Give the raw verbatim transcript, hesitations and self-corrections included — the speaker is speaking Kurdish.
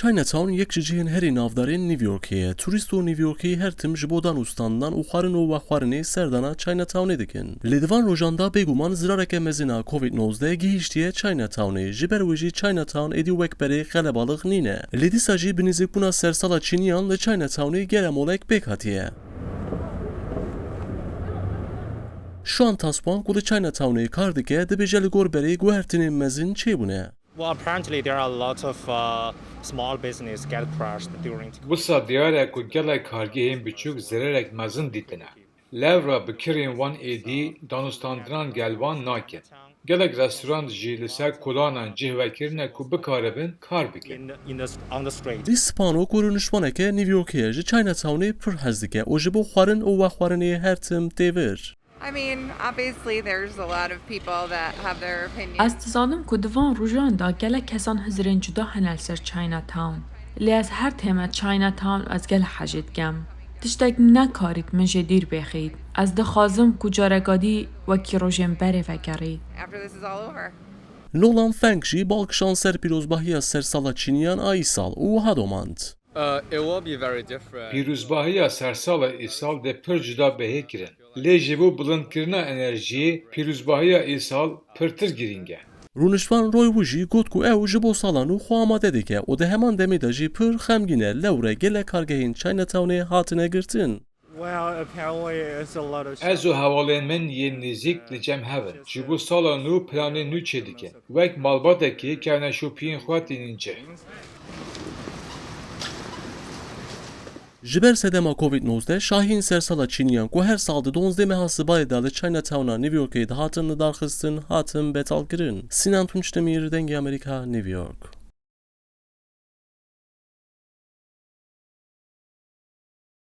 Chinatown yek ji cihên herî navdarên New Yorkê ye. Turîst û New Yorkî her tim ji bo danûstandan û xwarin û vexwarinê serdana Chinatownê dikin. Lê di van rojan de bêguman zirareke mezin a Covid nozdeh gihîştiye Chinatownê. Ji ber wê jî Chinatown êdî wek berê qelebalix nîne. Lê dîsa jî bi nêzîkbûna sersala Çîniyan li Chinatownê gele molek pêk hatiye. Şuan Taspuan ku li Chinatownê kar dike, dibêje li gor berê guhertinên mezin çêbûne. Well, apparently there are a lot of, uh, small business get crushed during Wisa diyar e ku gelek kargehên biçûk zererek mezin dîtine. Lewra bi kirên wan êdî danûstandinan gel wan nakin. Gelek restoran jî li ser kolanan cih vekirine ku bikaribin kar bikin. In the, in the, on the street. Chris Spano ku rûniştvaneke New Yorkê ye, ji Chinatownê pir hez dike û ji bo xwarin û vexwarinê her tim tê vir. I mean, obviously there's a lot of people that have their opinions. Ez dizanim ku di van rojan de gelek kesan hizirên cuda hene li ser Chinatown. Lê ez her tême Chinatown û ez gelek hejê dikem. Tiştek nekarît min jê dîr bêxît. Ez dixwazim ku careka dî wekî rojên berê vegerît. After this is all over. Nolan Feng jî bal kişand ser pîrozbahiya sersala Çîniyan a îsal û wiha domand. Uh, it will be very different. Pîrozbahiya sersala îsal dê pir cuda bihê kirin. Lê ji bo bilindkirina enerjiyê, pîrozbahiya îsal pirtir girîng e. Rûniştvan Roy Wu jî got ku ew ji bo sala nû xwe amade dike û di heman demê de jî pir xemgîn e, lewre gelek kargehên Chinatownê hatine girtin. Well, apparently it's a lot of Ez û hevalên min yên nêzîk li cem hev in. Ji bo sala nû planên nû çêdikin. Wek malbatekê kevneşopiyên xwe tînin cih. Ji ber sedema Covid nozdeh, şahiyên sersala Çîniyan ku her sal di donzdeh meha Sibayê de li Chinatowna New Yorkê dihatin lidarxistin, hatin betalkirin. Sinan Tunçdemir, Dengê Amerîka, New York.